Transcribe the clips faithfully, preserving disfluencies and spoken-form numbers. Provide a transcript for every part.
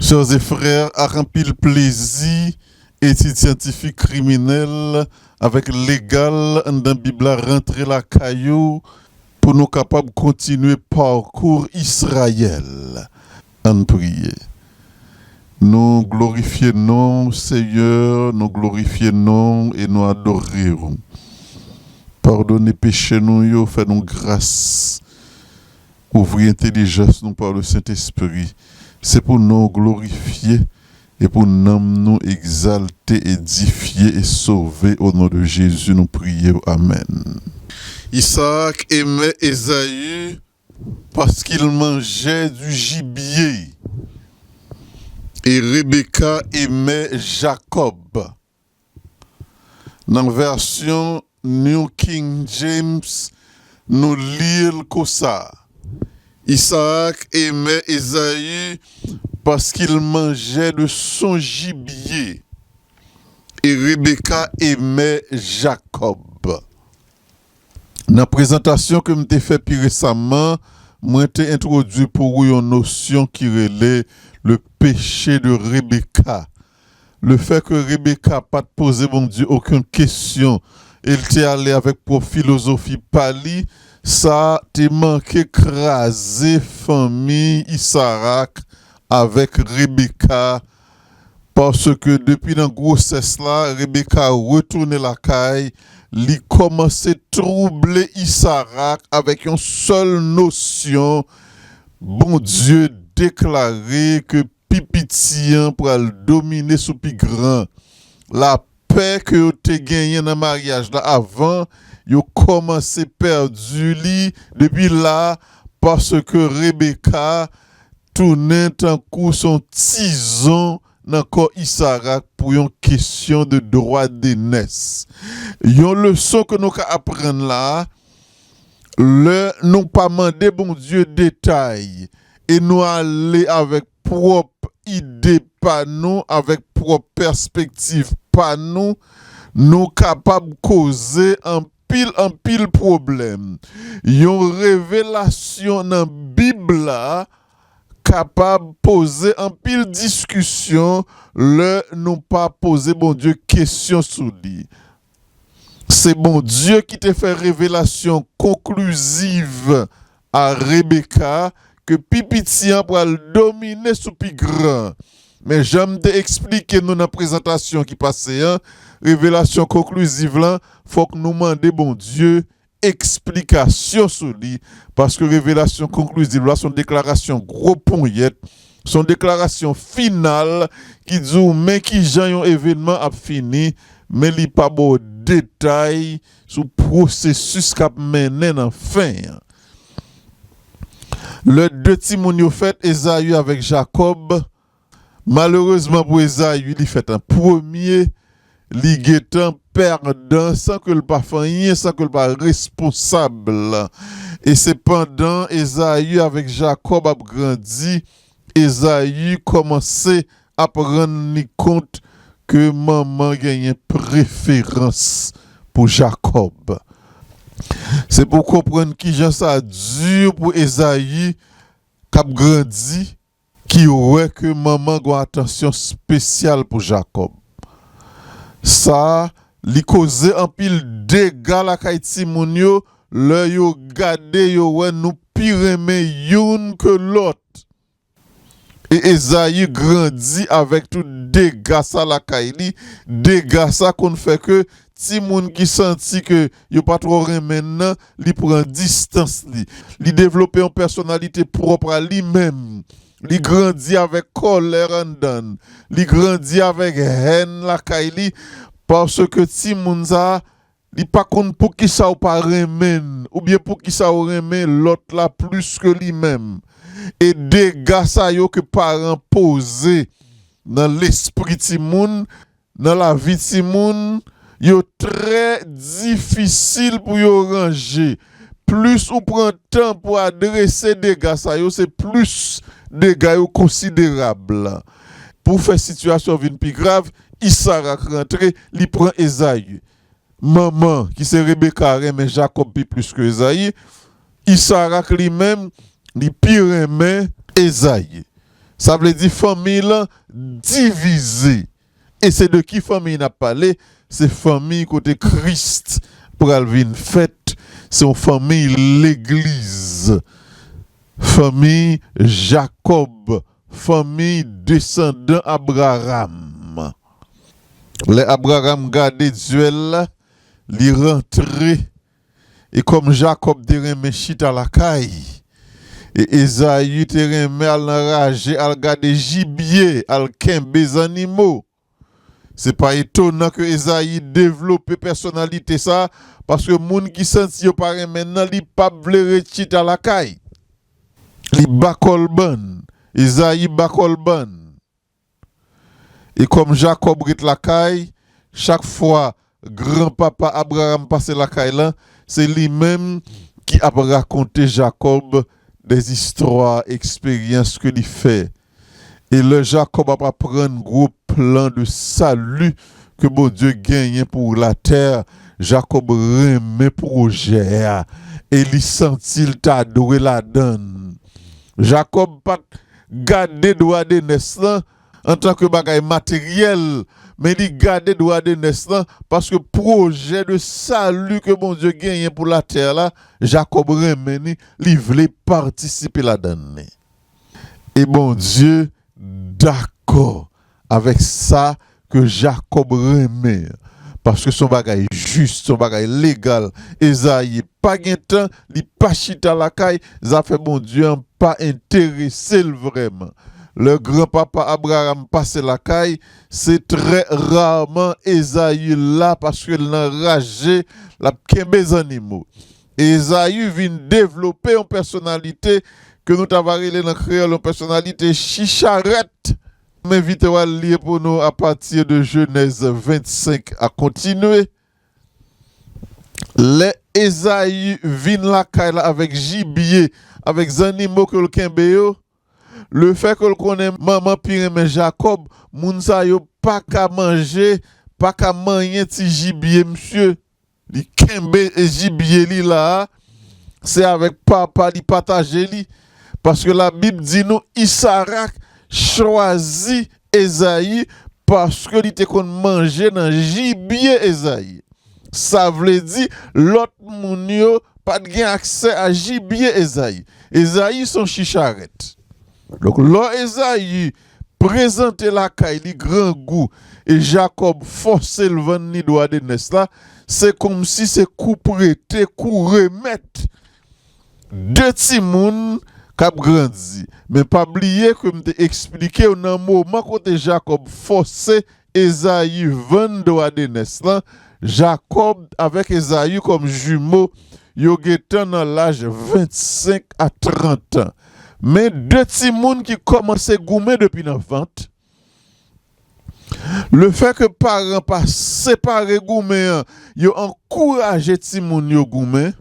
Sè e frè, ak anpil plezi, etid syantifik kriminèl avèk legal anndan Bib la rantre lakay ou pou nou kapab kontinye pakou Izrayèl. Ann priye. Nou glorifye non w, Seyè, nou glorifye non w e nou adore w. Padone peche nou yo, fè nou gras. Ouvri entèlijans nou pa le Sentespri. Se pou non w glorifye e pou nanm nou egzalte, edifye e sove. O non de Jezi, nou priye w. Amèn. Izarak enmen Ezayi parce qu'il mangeait du gibier. Et Rebecca aimait Jacob. Nan vèsyon New King James, nou li l konsa: Isaac aimait Esaü parce qu'il mangeait de son gibier, et Rebecca aimait Jacob. Nan prezantasyon ke m te fè pi resaman, mwen te entwodui pou ou yon nosyon ki rele le péché de Rebecca. Lefètke Rebeka pa t poze Bondye okenn kesyon e l te ale avèk pwòp filozofi pa li, sa te manke kraze fanmi Izarak avèk Rebeka, paske depi nan gwosès la, Rebeka retounen lakay, li kòmanse twouble Izarak avèk yon sèl nosyon: Bondye deklare ke pi piti an pral domine sou pi gran. Lapè ke yo te genyen nan maryaj la avan, yo kòmanse pèdi li depi la, paske Rebeka tounen tankou se yon tizon nan kò Izarak pou yon kesyon de dwa de nès. Yon leson ke nou ka aprann la, lè nou pa mande Bondye detay e nou ale avèk pwòp ide pa nou, avèk pwòp pèspektiv pa nou, nou kapab koze anpil, anpil pwoblèm. Yon revelasyon nan Bib la kapab poze anpil diskisyon lè nou pa poze Bondye kesyon sou li. Se Bondye ki te fè revelasyon konkliziv a Rebeka ke pi piti an pral domine sou pi gran. Men jan m te eksplike nou nan prezantasyon ki pase an, revelasyon konkliziv lan, fòk nou mande Bondye eksplikasyon sou li, paske revelasyon konkliziv la se yon deklarasyon gwo ponyèt, se yon deklarasyon final ki di w men kijan yon evènman ap fini, men li pa ba w detay sou pwosesis k ap mennen nan fen an. Lè de timoun yo fèt, Ezayi avèk Jakòb, malerezman pou Ezayi, li fèt an premye, li gentan pèdan san ke l pa fè anyen, san ke l pa responsab. E sepandan, Ezayi avèk Jakòb ap grandi, Ezayi kòmanse ap rann li kont ke manman genyen preferans pou Jakòb. Se pou w konprann kijan sa di pou Ezayi k ap grandi, ki wè ke manman gen yon atansyon espesyal pou Jakòb. Sa, li koze anpil dega lakay timoun yo, lè yo gade, yo wè nou pi renmen youn ke lòt. E Ezayi grandi avèk tout dega sa lakay li. Dega sa konn fè ke timoun ki santi ke yo pa twò renmen l nan, li pran distans li. Li devlope yon pèsonalite pwòp a li menm. Li grandi avèk kòlè anndan l. Li grandi avèk hèn lakay li, paske timoun sa a, li pa konn poukisa w pa renmen l, oubyen poukisa w renmen lòt la plis ke li menm. E dega sa yo ke paran poze nan lespri timoun, nan lavi timoun, yo trè difisil pou yo ranje. Plis ou pran tan pou adrese dega sa yo, se plis dega yo konsiderab. Pou fè sitiyasyon vin pi grav, Izarak rantre, li pran Ezayi. Manman, ki se Rebeka, renmen Jakòb pi plis ke Ezayi. Izarak li menm, li pi renmen Ezayi. Sa vle di fanmi lan divize. E se de ki fanmi n ap pale? Se fanmi kote Kris pral vin fèt. Se yon fanmi legliz. Fanmi Jakòb. Fanmi desandan Abraram. Lè Abraram gade dyèl la, li rantre. E kòm Jakòb te renmen chita lakay, e Ezayi te renmen al nan raje, al gade jibye, al kenbe zannimo. Se pa etonan ke Ezayi devlope pèsonalite sa, paske moun ki santi yo pa renmen l nan, li p ap vle ret chita lakay. Li ba kò l bann. Ezayi ba kò l bann. E kòm Jakòb ret lakay, chak fwa granpapa Abraram pase lakay la, se li menm ki ap rakonte Jakòb dèzistwa, eksperyans ke li fè. E lè Jakòb ap aprann gwo plan de sali ke Bondye genyen pou latè, Jakòb renmen pwojè a e li santi l ta dwe ladan l. Jakòb pa t gade dwa de nès lan antanke bagay materyèl, men li gade dwa de nès lan paske pwojè de sali ke Bondye genyen pou latè la, Jakòb renmen li, li vle patisipe ladan li. E Bondye dakò avèk sa ke Jakòb renmen, paske se yon bagay jis, se yon bagay legal. Ezayi pa gen tan, li pa chita lakay, zafè Bondye an pa enterese l vrèman. Lè granpapa Abraram pase lakay, se trè raman Ezayi la paske l nan raje, l ap kenbe zannimo. Ezayi vin devlope yon pèsonalite ke nou ta va rele nan kreyòl yon pèsonalite chicharèt. M envite w al li pou nou apati de Jenèz vennsenk a kontinye. Lè Ezayi vin lakay la avèk jibye, avèk zannimo ke l kenbe yo, lefè ke l konnen manman pi renmen Jakòb, moun sa yo pa ka manje, pa ka manyen ti jibye misye. Li kenbe jibye li la a, se avèk papa li pataje li. Paske Labib di nou Izarak chwazi Ezayi paske li te konn manje nan jibye Ezayi. Sa vle di lòt moun yo pa t gen aksè a jibye Ezayi. Ezayi se yon chicharèt. Donk, lè Ezayi prezante lakay li grangou e Jakòb fòse l vann li dwa de nès la, se kòmsi se kou prete, kou remèt. De timoun k ap grandi. Men pa bliye ke m te eksplike w nan moman kote Jakòb fòse Ezayi vann dwa de nès lan, Jakòb avèk Ezayi kòm jimo, yo gentan nan laj vennsenk a trant an. Men de timoun ki kòmanse goumen depi nan vant. Lefè ke paran pa separe goumen an, yo ankouraje timoun yo goumen.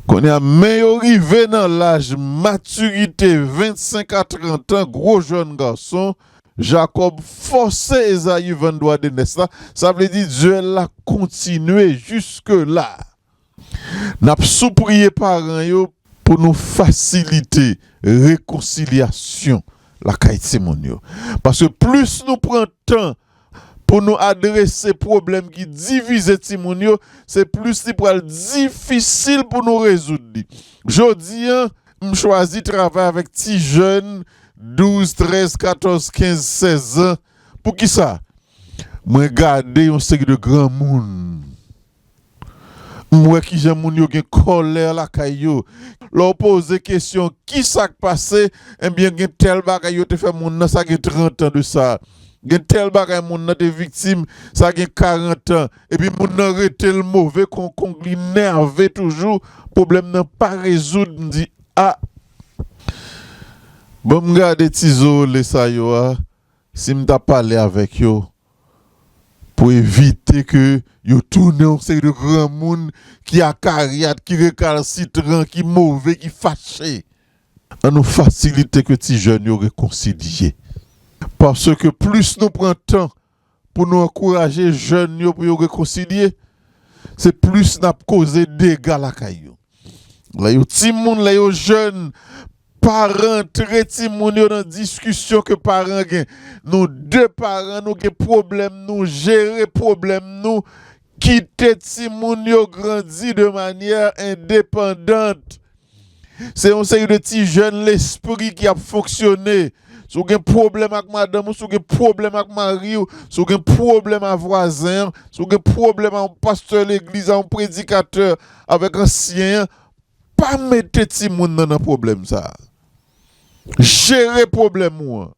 Kounye a, men yo rive nan laj matirite, vennsenk a trant an, gwo jèn gason, Jakòb fòse Ezayi vann dwa de nès la. Sa vle di, dyèl la kontinye jiske la. N ap sipliye paran yo pou nou fasilite rekonsilyasyon lakay timoun yo. Paske plis nou pran tan pou nou adrese pwoblèm ki divize timoun yo, se plis li pral difisil pou nou rezoud li. Jodi a, m chwazi travay avèk ti jèn douz, trèz, katòz, kenz, sèz an. Poukisa? Mwen gade yon seri de granmoun. M wè kijan moun yo gen kòlè lakay yo. Lè w poze kesyon, "Kisa k pase?" Ebyen, gen tèl bagay yo te fè moun nan, sa gen trant an de sa. Gen tèl bagay moun nan te viktim, sa gen karant an. Epi moun nan rete l move konkong, li nève toujou. Pwoblèm nan pa rezoud. M di, "A, ban m gade ti zole sa yo a, si m ta pale avèk yo, pou evite ke yo tounen yon seri de granmoun ki akaryat, ki rekalsitran, ki move, ki fache." An nou fasilite ke ti jèn yo rekonsilye. Paske plis nou pran tan pou nou ankouraje jèn yo pou yo rekonsilye, se plis n ap koze dega lakay yo. Lè yo timoun, lè yo jèn, Pa rantre timoun yo nan diskisyon ke paran gen. Nou de paran, nou gen pwoblèm, nou jere pwoblèm nou. Kite timoun yo grandi de manyè endepandant. Se yon seri de ti jèn lespri ki ap fonksyone. Si w gen pwoblèm ak madanm ou, si w gen pwoblèm ak mari w, si w gen pwoblèm ak vwazen an, si w gen pwoblèm ak yon pastè legliz, ak yon predikatè, avèk ansyen an, pa mete timoun nan nan pwoblèm sa a. Jere pwoblèm ou an.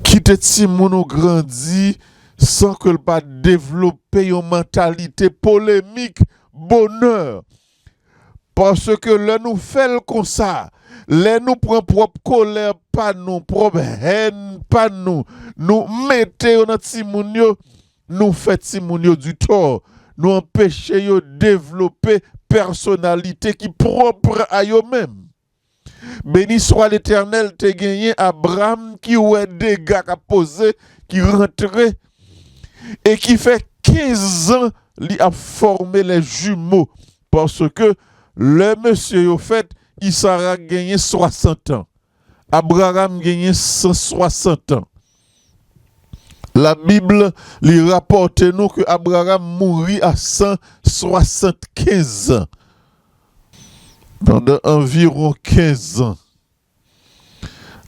Kite timoun ou grandi san ke l pa devlope yon mantalite polemik bonè. Paske lè nou fè l konsa, lè nou pran pwòp kolè pa nou, pwòp hèn pa nou, nou mete yo nan timoun yo, nou fè timoun yo di tò, nou anpeche yo devlope pèsonalite ki pwòp a yo menm. Beni swa Letènèl, te genyen Abram ki wè dega k ap poze, ki rantre, e ki fè kenz an li ap fòme lè jimo, paske lè mesye yo fèt, Isarak genyen swasant an, Abraram genyen san swasant an. Labib li rapòte nou ke Abraram mouri a san swasannkenz an. Pandan anviwon kenz an,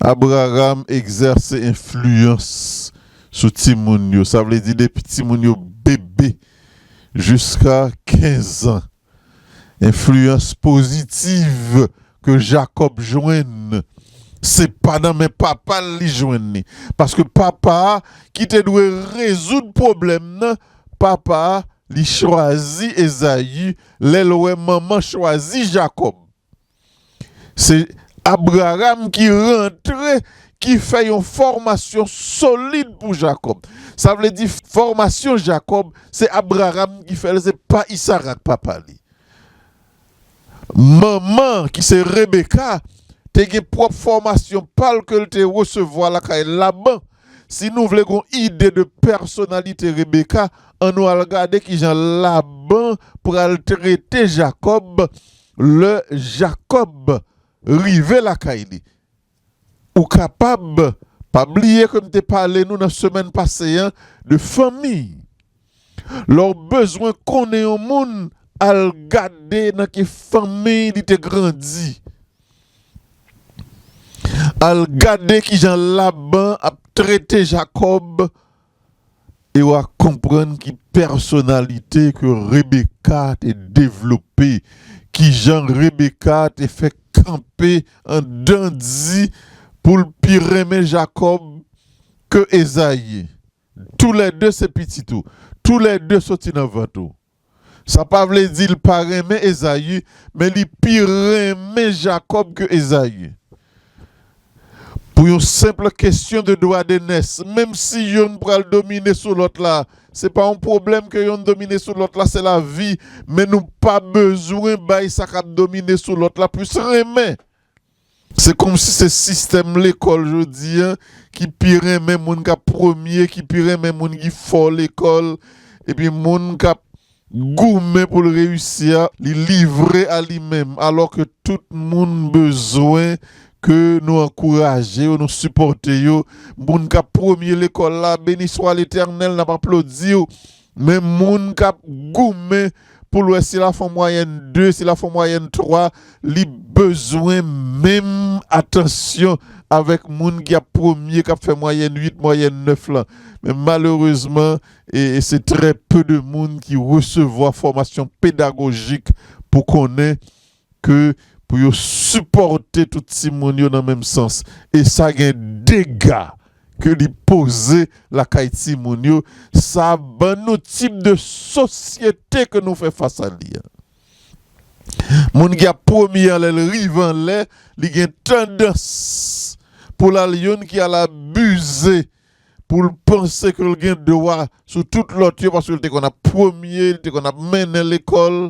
Abraram egzèse enfliyans sou timoun yo. Sa vle di depi timoun yo bebe jiska kenz an. Enfliyans pozitiv ke Jakòb jwenn, se pa nan men papa l li jwenn li. Paske papa a ki te dwe rezoud pwoblèm nan, papa a li chwazi Ezayi lè l wè manman chwazi Jakòb. Se Abraram ki rantre, ki fè yon fòmasyon solid pou Jakòb. Sa vle di fòmasyon Jakòb, se Abraram ki fè l, se pa Isarak papa li. Manman, ki se Rebeka, te gen pwòp fòmasyon pa l ke l te resevwa lakay Laban. Si nou vle gon ide de pèsonalite Rebeka, ann nou al gade kijan Laban pral trete Jakòb lè Jakòb rive lakay li. Ou kapab, pa bliye ke m te pale nou nan semèn pase an de fanmi. Lè w bezwen konnen yon moun, al gade nan ki fanmi li te grandi. Al gade kijan Laban ap trete Jakòb, e w a konprann ki pèsonalite ke Rebeka te devlope, kijan Rebeka te fè kanpe an dandi pou l pi renmen Jakòb ke Ezayi. Toulède se pitit ou. Toulède soti nan vant ou. Sa pa vle di l pa renmen Ezayi, men li pi renmen Jakòb ke Ezayi. Pou yon senp kesyon de dwa de nès, menm si yonn pral domine sou lòt la, se pa yon pwoblèm ke yonn domine sou lòt la, se lavi, men nou pa bezwen bay sa k ap domine sou lòt la plis renmen. Se kòmsi se sistèm lekòl jodi a ki pi renmen moun k ap premye, ki pi renmen moun ki fò lekòl, epi moun k ap goumen pou l reyisi a, li livre a li menm, alò ke tout moun bezwen ke nou ankouraje yo, nou sipòte yo. Moun k ap premye lekòl la, beni swa Letènèl, n ap aplodi w. Men moun k ap goumen pou l wè si l a fè yon mwayèn de, si l a fè yon mwayèn twa, li bezwen menm atansyon avèk moun ki ap premye, k ap fè mwayèn uit, mwayèn nèf la. Men malerezman, e, e se trè pe de moun ki resevwa fòmasyon pedagojik pou konnen ke pou yo sipòte tout timoun yo nan menm sans. E sa gen dega ke li poze lakay timoun yo. Sa ban nou tip de sosyete ke nou fè fas a li a. Moun ki ap premye an, lè l rive anlè, li gen tandans pou l al yonn ki al abize, pou l panse ke l gen dwa sou tout lòt yo, paske l te konn ap premye, l te konn ap mennen lekòl.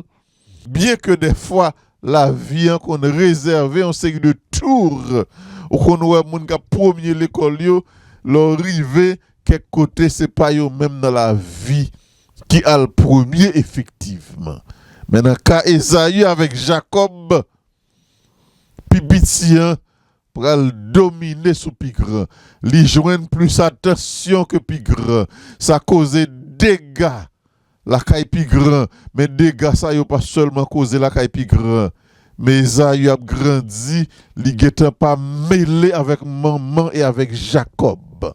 Byenke dèfwa lavi an konn rezève yon seri de tour, ou konn wè moun k ap premye lekòl yo, lè w rive kèk kote, se pa yo menm nan lavi ki al premye efektivman. Men nan ka Ezayi avèk Jakòb, pi piti an pral domine sou pi gran. Li jwenn plis atansyon ke pi gran. Sa koze dega lakay pi gran, men dega sa yo pa sèlman koze lakay pi gran. Men Ezayi ap grandi, li gentan pa mele avèk manman e avèk Jakòb.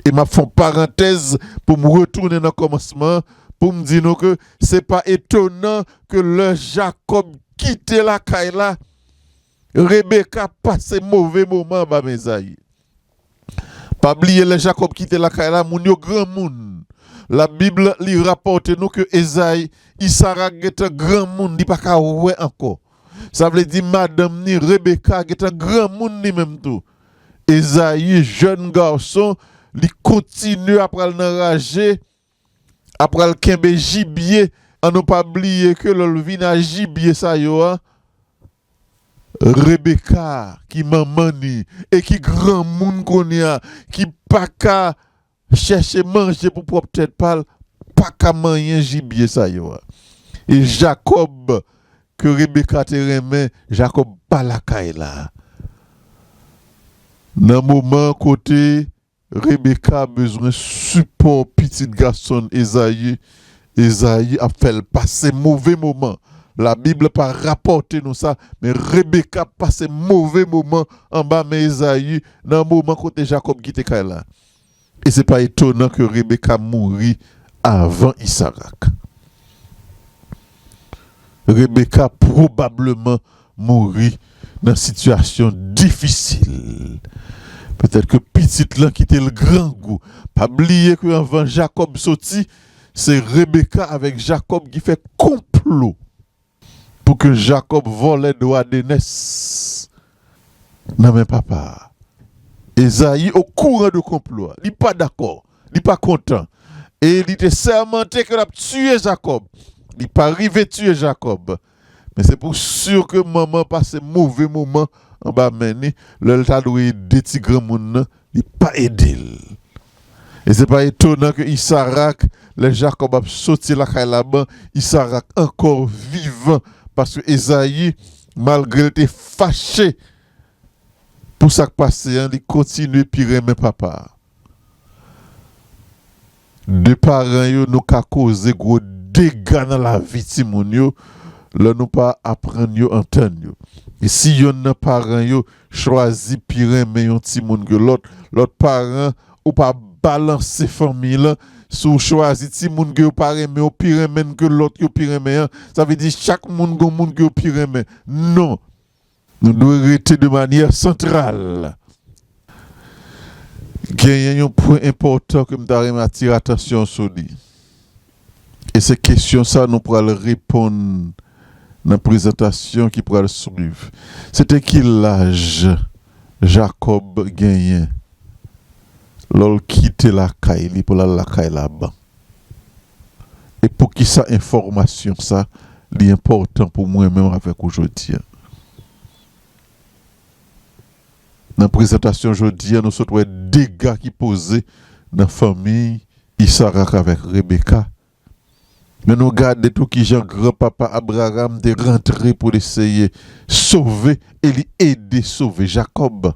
E m ap fè yon parantèz pou m retounen nan kòmansman, pou m di nou ke se pa etonan ke lè Jakòb kite lakay la, Rebeka pase move moman anba men Ezayi. Pa bliye, lè Jakòb kite lakay la, moun yo granmoun. Labib li rapòte nou ke Ezayi, Isarak gentan granmoun, li pa ka wè ankò. Sa vle di madanm ni, Rebeka, gentan granmoun li menm tou. Ezayi, jèn gason, li kontinye ap pral nan raje, ap pral kenbe jibye. An nou pa bliye ke lè l vin a jibye sa yo a, Rebeka, ki manman ni, e ki granmoun kounye a, ki pa ka chèche manje pou pwòp tèt pa l, pa ka manyen jibye sa yo a. E Jakòb, ke Rebeka te renmen, Jakòb pa lakay la. Nan moman kote Rebeka bezwen sipò pitit gason l Ezayi, Ezayi ap fè l pase move moman. Labib pa rapòte nou sa, men Rebeka pase move moman anba men Ezayi nan moman kote Jakòb kite kay la. E se pa etonan ke Rebeka mouri avan Isarak. Rebeka pwobableman mouri nan sitiyasyon difisil. Petèt ke pitit lan kite l grangou. Pa bliye ke anvan Jakòb soti, se Rebeka avèk Jakòb ki fè konplo pou ke Jakòb vòlè dwa de nès nan men papa a. Ezayi okouran de konplo a. Li pa dakò. Li pa kontan. E li te sèmante ke l ap tiye Jakòb. Li pa rive tiye Jakòb. Men se pou si ke manman pase move moman anba men ni, lè l ta dwe ede ti granmoun nan, li pa ede l. E se pa etonan ke Isarak, lè Jakòb ap soti lakay Laban, Isarak ankò vivan, paske Ezayi, malgre l te fache pou sa k pase an, li kontinye pi renmen papa a. De paran yo, nou ka koze gwo dega nan lavi timoun yo, lè nou pa aprann yo antann yo. E si yonn nan paran yo chwazi pi renmen yon timoun ke lòt, lòt paran, ou pa balanse fanmi lan, si w chwazi timoun ke yo pa renmen, ou pi renmen n ke lòt yo pi renmen an, sa vle di chak moun gon moun ke yo pi renmen. Non. Nou dwe rete de manyè santral. Genyen yon pwen enpòtan ke m ta renmen atire atansyon sou li. E se kesyon sa nou pral reponn nan prezantasyon ki pral swiv. Se te ki laj Jakòb genyen lè l kite lakay li pou l al lakay Laban? E poukisa enfòmasyon sa li enpòtan pou mwen menm avèk ou jodi a? Nan prezantasyon jodi a, nou sot wè dega ki poze nan fanmi Isarak avèk Rebeka. Men nou gade tou kijan granpapa Abraram te rantre pou l eseye sove e li ede sove Jakòb.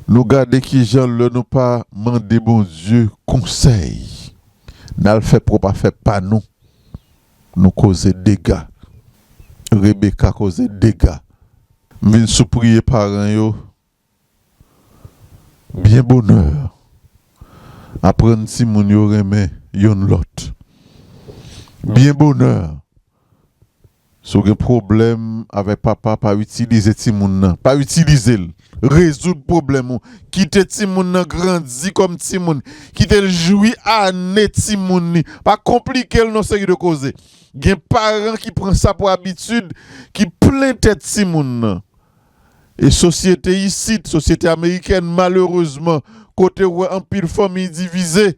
Nou gade kijan lè nou pa mande Bondye konsèy, n al fè pwòp afè pa nou, nou koze dega. Rebeka koze dega. M vin sou priye paran yo byen bonè. Aprann timoun yo renmen yonn lòt. Byen bonè. Si w gen pwoblèm avèk papa, pa itilize timoun nan. Pa itilize l. Rezoud pwoblèm ou. Kite timoun nan grandi kòm timoun. Kite l jwi ane timoun li. Pa konplike l nan seri de koze. Gen paran ki pran sa pou abitid, ki plen tèt timoun nan. E sosyete isit, sosyete amerikèn, malerezman, kote w wè anpil fanmi divize,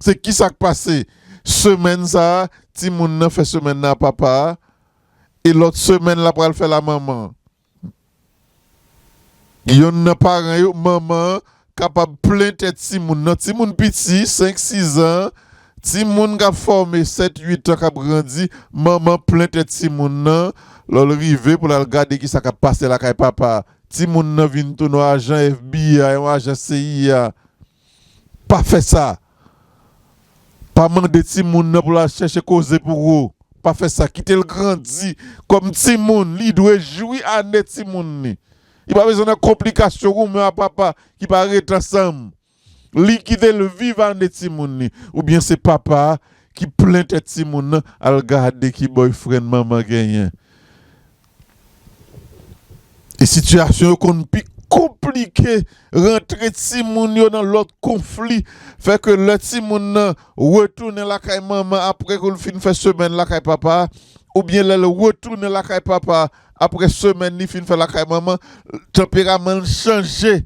se ki sa k pase? Semèn sa a, timoun nan fè semèn nan a papa a, e lòt semèn la pral fè l a manman an. Yonn nan paran yo, manman an, kapab plen tèt timoun nan. Timoun piti, senk, sis an, timoun k ap fòme, sèt, uit an, k ap grandi, manman plen tèt timoun nan. Lè l rive pou l al gade ki sa k ap pase lakay papa a, timoun nan vin tounen yon ajan F B I, yon ajan C I A. Pa fè sa. Pa mande timoun nan pou l al chèche koze pou ou. Pa fè sa. Kite l grandi kòm timoun. Li dwe jwi ane timoun li. Li pa bezwen nan konplikasyon ou menm a papa ki pa ret ansanm. Li kite l viv ane timoun li. Oubyen se papa a ki plen tèt timoun nan, al gade ki boyfriend manman genyen. E sitiyasyon yo konn pi konplike, rantre timoun yo nan lòt konfli, fè ke lè timoun nan retounen lakay manman apre ke l fin fè semèn lakay papa a, oubyen lè l retounen lakay papa a apre semèn li fin fè lakay manman, tanperaman l chanje.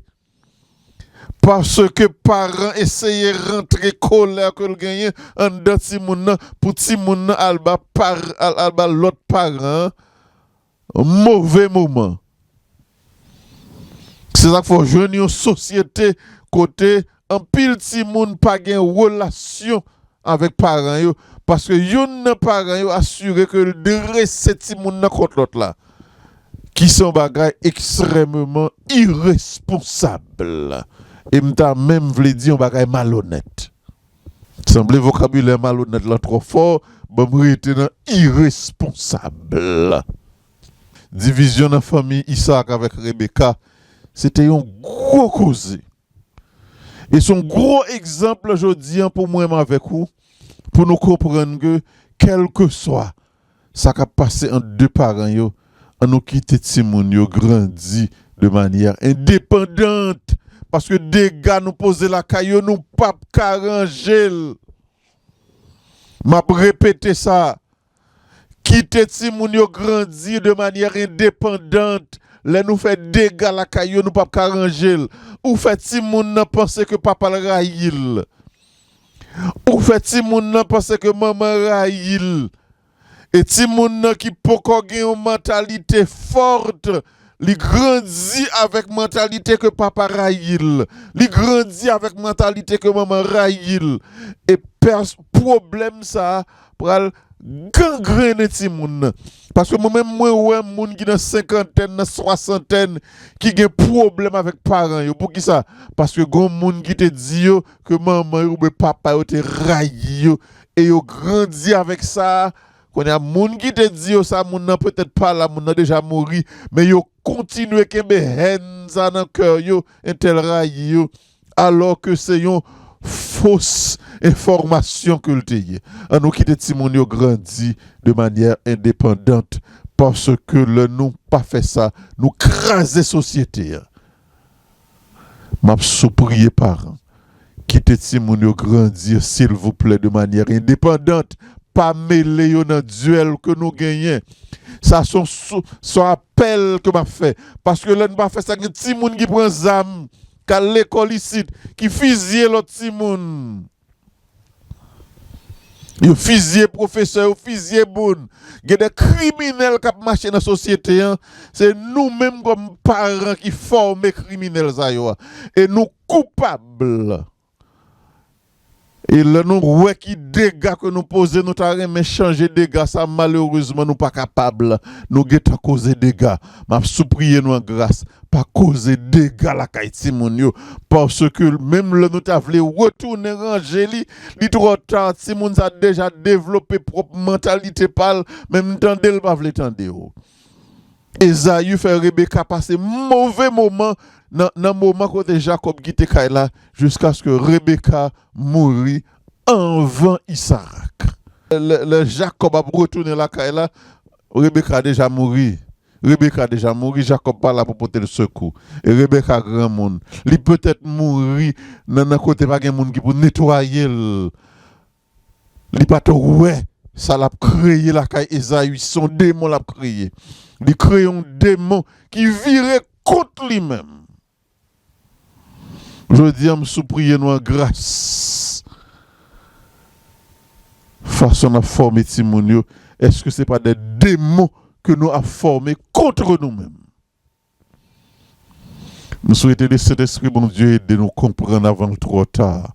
Paske paran eseye rantre kolè ke l genyen anndan timoun nan pou timoun nan al ba par-, al, al ba lòt paran an move moman. Se sa k fè w jwenn yon sosyete kote anpil timoun pa gen relasyon avèk paran yo, paske youn nan paran yo asire ke l drese timoun nan kont lòt la, ki se yon bagay ekstrèmeman iresponsab. E m ta menm vle di yon bagay malonèt. Sanble vokabilè malonèt lan twò fò, ban m rete nan iresponsab. Divizyon nan fanmi Isak avèk Rebeka, se te yon gwo koze. E se yon gwo egzanp jodi an pou mwen menm avèk ou, pou nou konprann ke kèlkeswa sa k ap pase ant de paran yo, ann nou kite timoun yo grandi de manyè endepandant. Paske dega nou poze lakay yo, nou p ap ka ranje l. M ap repete sa. Kite timoun yo grandi de manyè endepandant. Lè nou fè dega lakay yo, nou p ap ka ranje l. Ou fè timoun nan panse ke papa l rayi l. Ou fè timoun nan panse ke manman rayi l. E timoun nan ki poko gen yon mantalite fòt, li grandi avèk mantalite ke papa rayi l. Li grandi avèk mantalite ke manman rayi l. E pès-, pwoblèm sa a pral gangrennen timoun nan. Paske mwen menm, mwen wè moun ki nan senkantèn, nan swasantèn, ki gen pwoblèm avèk paran yo. Poukisa? Paske gon moun ki te di yo ke manman yo oubyen papa yo te rayi yo. E yo grandi avèk sa a. Kounye a, moun ki te di yo sa, moun nan petèt pa la, moun nan deja mouri, men yo kontinye kenbe hèn sa nan kè yo, entèl rayi yo, alò ke se yon fos enfòmasyon ke l te ye. Ann nou kite timoun yo grandi de manyè endepandant, paske lè nou pa fè sa, nou kraze sosyete a. M ap sipriye paran, kite timoun yo grandi, silvouplè, de manyè endepandant. Pa mele yo nan dyèl ke nou genyen. Sa se yon sou-, se yon apèl ke m ap fè. Paske lè n pa fè sa, gen timoun ki pran zam, k al lekòl isit, ki fizye lòt timoun. Yo fizye pwofesè, yo fizye moun. Gen de kriminèl k ap mache nan sosyete an. Se nou menm kòm paran ki fòme kriminèl sa yo a. E nou koupab. E lè nou wè ki dega ke nou poze, nou ta renmen chanje dega sa, malerezman, nou pa kapab. Nou gentan koze dega. M ap sipriye nou an gras. Pa koze dega lakay timoun yo. Paske menm lè nou ta vle retounen ranje li, li twò ta. Timoun sa deja devlope pwòp mantalite pa l, menm tande l pa vle tande w. Ezayi fè Rebeka pase move moman nan, nan moman kote Jakòb kite kay la, jiskaske Rebeka mouri anvan Isak. Lè, lè Jakòb ap retounen lakay la, Rebeka deja mouri. Rebeka deja mouri, Jakòb pa la pou pote l sekou. E Rebeka granmoun. Li petèt mouri nan, nan kote pa gen moun ki pou netwaye l. Li pa t wè sa l ap kreye lakay Ezayi, se yon demon l ap kreye. Li kreye yon demon ki vire kont li menm. Jodi a, m sipriye nou an gras. Fason n ap fòme timoun yo, èske se pa de demon ke nou ap fòme kont nou menm? M swete le Sentespri Bondye ede nou konprann avan l twò ta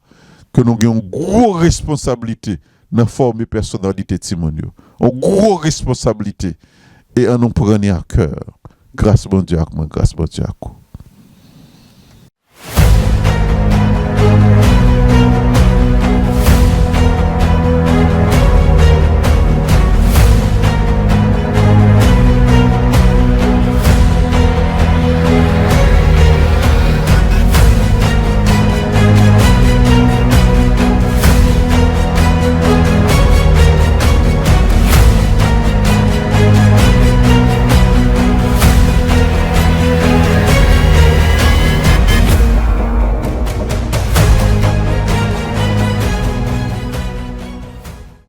ke nou gen yon gwo responsablite nan fòme pèsonalite timoun yo. Yon gwo responsablite. E ann nou pran li a kè. Gras Bondye ak mwen, gras Bondye ak ou.